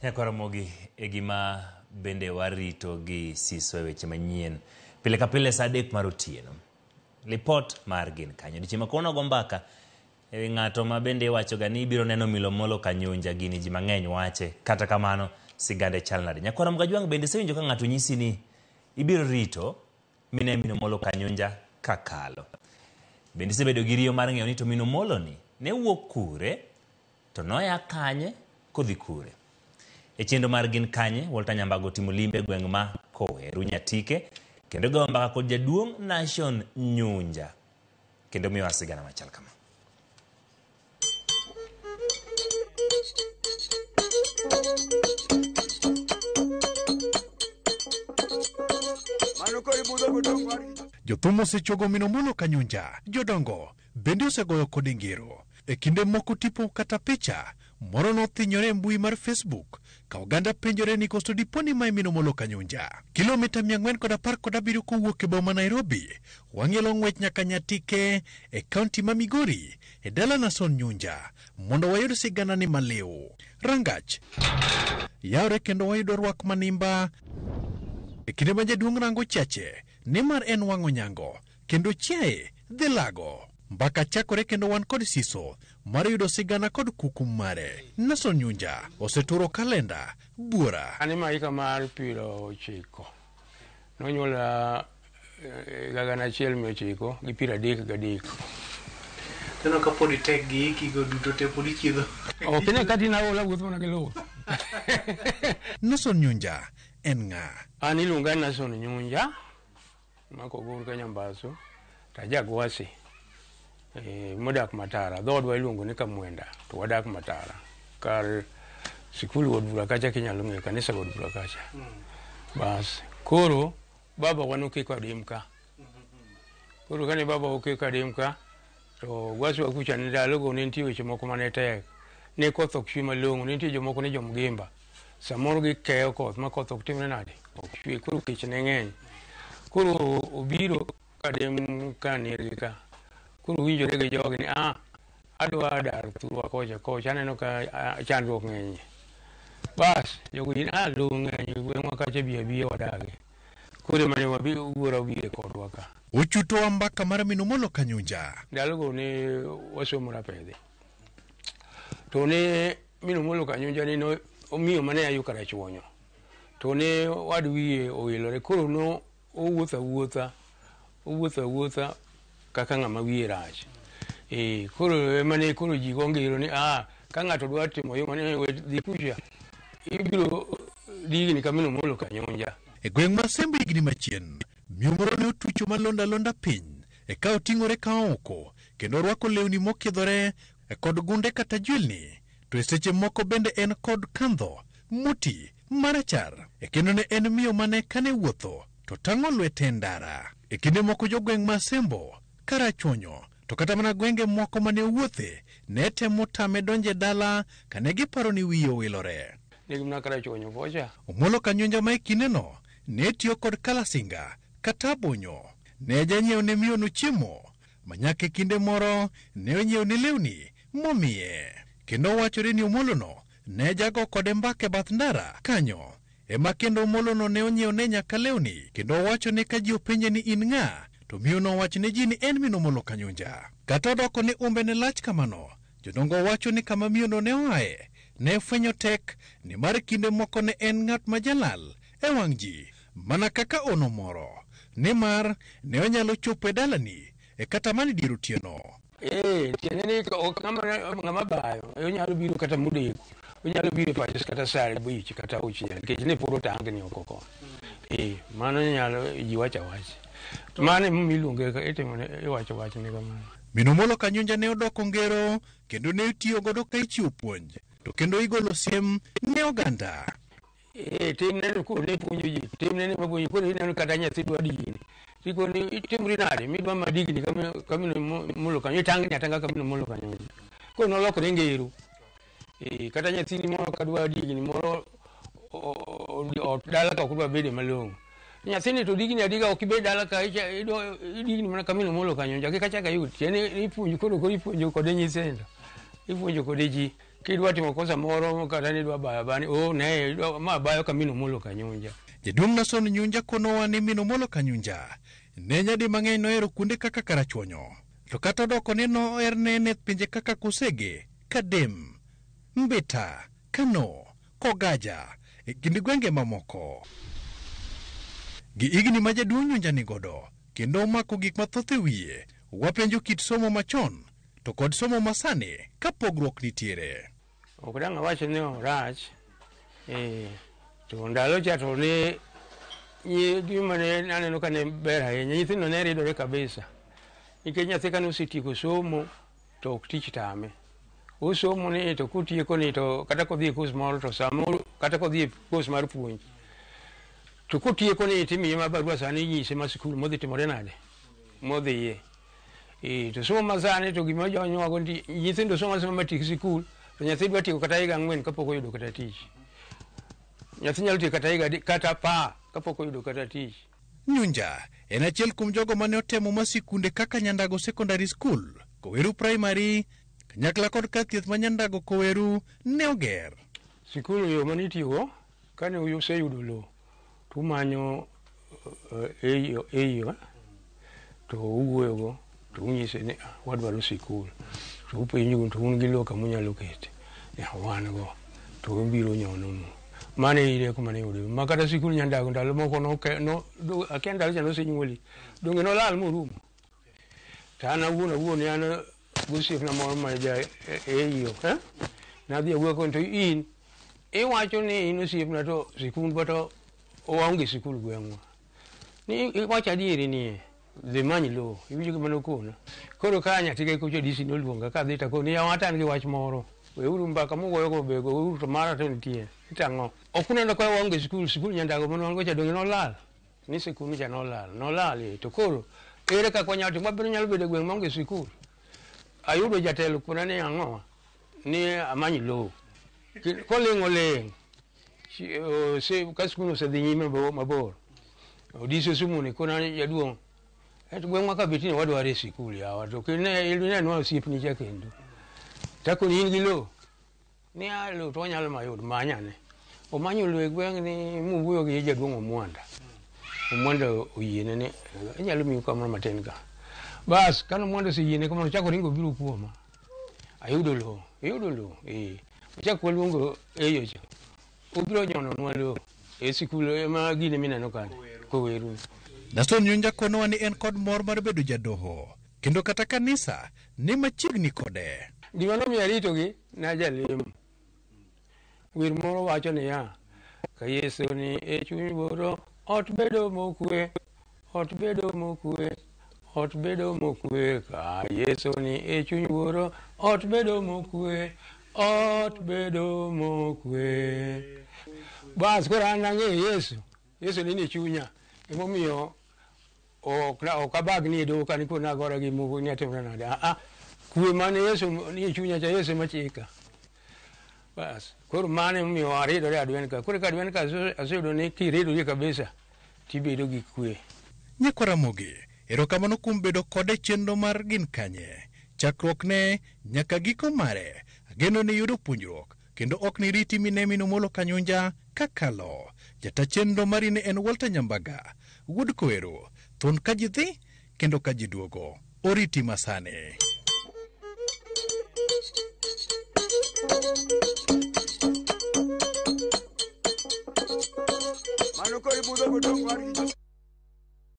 Nyakwa e gima bende warito gi siso e weche manyien. Pile ka pile saa 3 mar otieno. Lipot mar gin kanyo. Odiechieng' ma kawuono go mbaka e ng'ato ma bende iwacho ga ni ibiro neno Milo Molo Kanyunja, gini ji mang'eny wache. Kata kamano sigande chal nade? Nyakwar Ramogi Ajwang' bende isewinjo ka ng'ato nyisi ni ibiro rito mine Mino Molo Kanyunja kakalo. Bende isebedo gi riyo mar ng'eyo ni to Mino Molo ni ne wuok kure to noya kanye kodhi kure. E chenro mar gin kanye, Walter Nyambago timo limbe e gweng' ma Koweru Nyatike kendo goyo mbaka kod jaduong' Nation Nyunja kendo miyowa sigana machal kama. Jothum osechogo Mino Molo Kanyunja, jodongo bende osegoyo kode ngero. E kinde moko tipo kata picha moro nothinyore e mbui mar Facebook ka oganda penjore ni koso dipo ni mae Mino Molo Kanyunja. Kilomita 417 kowuok e boma Nairobi, wang'ielo ng'wech nyaka Nyatike e kaunti ma Migori e dala Nason Nyunja mondo wayud sigana ni maliw. Rangach yawre kendo wayudo rwak manimba e kinde ma jaduong' rango chache nimar en wang'o nyango kendo chiaye dhi lago. Mbaka chakore kendo wan kod siso mar yudo sigana kod kuku mare. Nason Nyunja oseturo kalenda buora. An ema hika mar 90. Nonyuola 1933. Neno ka pod itek gi hiki go duto te pod ichiedho. Ok ine kati na ola wuoth mana gi luth. Nason Nyunja en ng'a? An iluonga Nason Nyunja mako gor ka Nyambaso to ajagwasi modak Matara. Dhoodwa iluongo ni Kamwenda to wadak Matara. Kar sikul God Bura kacha kinyalo ng'eyo kanisa God Bura kacha. Bas koro baba wa nokeko adim ka. Koro kane baba okeko adim ka to gwasi wa kucha ne ndalogo ne nitie weche moko mane tek. Ne koth ok chwe malong'o, ne nitie jomoko ne jomgimba. Samoro gikeyo koth ma koth ok timre nade? Ok chwe, koro kech ne ng'eny. Koro obiro kadem ka nergi ka. Koro winjore gi jogi ni adwa dar thurwa kocha kocha aneno ka chandruok ng'eny. Bas jogo ji lowo ng'eny gweng'wa kacha bi abiya wadagi. Koro ema ne wabi wuora obiro kodwa ka. Ochutowa mbaka mar Mino Molo Kanyunja. Ndalogo ne wasomo Rapedhi. To ne Mino Molo Kanyunja ni no omiyo mane ayo Karachuonyo. To ne wad wiye owilore koro no owuotho awuotha owuotho awuotha kaka ng'ama wiye rach. Koro ema ne koro ji go ngero ni ka ng'ato dwa timo yo mane we dhi kucha ibiro digni ka Mino Molo Kanyunja. E gweng' ma Sembo higni machien, miyo moro ne otucho malonda londa piny e ka oting'ore ka oko kendo orwako lewni mokidhore kod gunde kata jwelni to e seche moko bende en kod kandho moti marachar. E kendo ne en miyo mane kane wuotho to tang'o lwete e ndara. E kinde moko jogweng' ma Sembo, Karachuonyo to kata mana gwenge moko mane owuothe ne temo tame donjo e dala kane giparo ni wiye owilore. Ne gimna Karachuonyo kocha. Omolo Kanyunja ma e kindeno ne tiyo kod kalasinga kata abonyo. Ne janyiewo ne miyono chiemo ma nyaka e kinde moro ne onyiewo ne lewni momiye. Kendo wachore ni Omolono ne jago kode mbaka e bath ndara kanyo. Ema kendo Omolono ne onyiewo ne nyaka lewni kendo owacho ni ka ji openje ni in ng'a to miyono owacho ne ji ni en Mino Molo Kanyunja. Kata odoko ni umbe ne lach kamano, jodongo wacho ni kama miyono ne oaye ne fwenyo tek nimar kinde moko ne en ng'at ma jalal e wang' ji mana kaka ono moro nimar ne onyalo chopo e dalani e kata mana dier otieno. Tiende ni ok ng'ama bayo onyalo biro kata modeko, onyalo biro e pacho kata saa 5 kata 6 nikech ne pod otangni oko ko. Mano nyalo ji wacho awacha. Mano emomiyo iluonge itimone iwacho wachne kamano. Mino Molo Kanyunja ne odoko ngero kendo ne itiyo godo ka ichiwo puonj to kendo igolo siem ne oganda. Timne no koro ne puonjo ji, timne ne mapuonjo koro ineno kata nyathi dwa digni. Tikoni itimri nade midwa ma digni ka Mino Molo Kanyunja itangni atanga ka Mino Molo Kanyunja. Koro nolokore ngero. Kata nyathini moro ka dwa digni moro ot dala ka ok odwa bede malong'o. Nyathini to digni adiga ok ibed dala ka idigni mana ka Mino Molo Kanyunja kik achak ayud. Tiende ni ipuonjo koro ipuonjo kode nyithindo. Ipuonjo kode ji. Kidwa timo kosa moro kata ni idwa bayo bani, oh ne ma bayo ka Min Omolo Kanyunja. Jaduong' Nason Nyunja konowa ni Min Omolo Kanyunja ne nyadi mang'eny nohero kuonde kaka Karachuonyo. To kata odoko ni noher nene pinje kaka Kosege, Kadem, Mbita, Kano, Kogaja, e kind gwenge mamoko. Gi higni ma jaduong' Nyunja nigodo, kendo omako gik mathoth e wiye, wapenjo kit somo machon to kod somo masani ka pogruok nitiere. Ok dang' awach ni orach, to ndalo cha to ne gima ne aneno ka ne ber ahinya, nyithindo ne ridore kabisa. Nikech nyathi kane osetieko somo to ok tich tame. Osomo ni to kotieko ni to kata kodhi e kos moro to samoro kata kodhi e kos mar puonj. To kotieko ni timiye ma barua sani inyise ma sikul modhi timore nade? Modhiye. To somo masani to gima jonywago ni nyithindo somo asoma matiek sikul to nyathi dwa tieko kata higa 4 kapok oyudo kata tich. Nyathi nyalo tieko kata higa 3 kata 10 kapok oyudo kata tich. Nyunja en achiel kuom jogo mane otemo ma sikunde kaka Nyandago Secondary School, Koweru Primary, kanyakla kod kar thieth ma Nyandago Koweru ne oger. Sikul yo mane itiyogo kane useyudo lowo to umanyo eyo to uwuoyogo to unyise ni wadwaro sikul to upenjo to un gi lowo kama unyalo kete wan go to obiro nyononu. Mano e rieko mane iyudo. Ma kata sikul Nyandago ndalo moko akia ndalo cha nosenyuoli donge nolal morumo. To an awuon an gosiepna moro ma ja eyo nadhi awuoyo kode to in iwacho ni in osiepna to sikundwa to waonge sikul gweng'wa. Ni iwacho adieri nie dhi many lowo, iwinjo gima nokona. Koro ka nyathige kocha DC noluonga kadhi takoni yawa atan gi wach moro. Weuru mbaka mugoyogo be gouru to mara to nitie. Itang'o? Ok uneno ka waonge sikul, sikul Nyandago mane wan go cha donge nolal? Ni sikul cha nolal, nolal to koro ere kaka wanyalo timo? Wabiro nyalo bedo e gweng' maonge sikul. Ayudo jatelo kona ni ang'o? Ni amany lowo. Koling' oling'. Ka sikul osedhi nyime mabor. Odisi osumuni kona jaduong'. To gweng'wa ka betini wadwaro e sikul yawa to kinenwa osiepni cha kendo. Takoni in gi lowo. Ni a lowo to wanyalo mayud manyane. Omanyo lowo e gweng' ni mowuoyo gi jaduong' Omwanda. Omwanda oyiene ni inyalo miyi kamoro matin ka. Bas kane Omwanda oseyiene kamano ochako ringo obiro kuoma. Ayudo lowo, iyudo lowo? Ee. Ochak waluongo eyo cha. Obiro nyononwa lowo e sikul ema gine mineno kanyo Koweru. Nason Nyunja konowa ni en kod mor mar bedo jadoho kendo kata kanisa ni machiegni kode. Gima nomiyo aritogi najalemo. Wer moro wacho niya, ka Yesu ni e chuny wuoro, ot bedo mokwe, ot bedo mokwe, ot bedo mokwe. Ka Yesu ni e chuny wuoro, ot bedo mokwe, ot bedo mokwe. Bas koro an nang'eyo Yesu, Yesu ni e chunya. Emomiyo ok abagni e doho kani koro nagora gi moko ni atimra nade. Kwe mane Yesu ni e chunya cha Yesu ema chika. Bas koro mano emomiyo aridore adwen ka. Koro ka adwen ka aseyudo ni kiridori kabisa tibedo gi kwe. Nyikwa Ramogi, erokamano kuom bedo kode chenro mar Gin Kanye. Chakruok ne nyaka giko mare, ageno ni yudo puonjruok kendo ok ni riti mine Min Omolo Kanyunja kakalo. Jata chenro mari ne en Walter Nyambaga, wuod Koweru, thuon ka ji dhi kendo ka ji duogo. Oriti masani. Mano koro ibudho godong' wargi.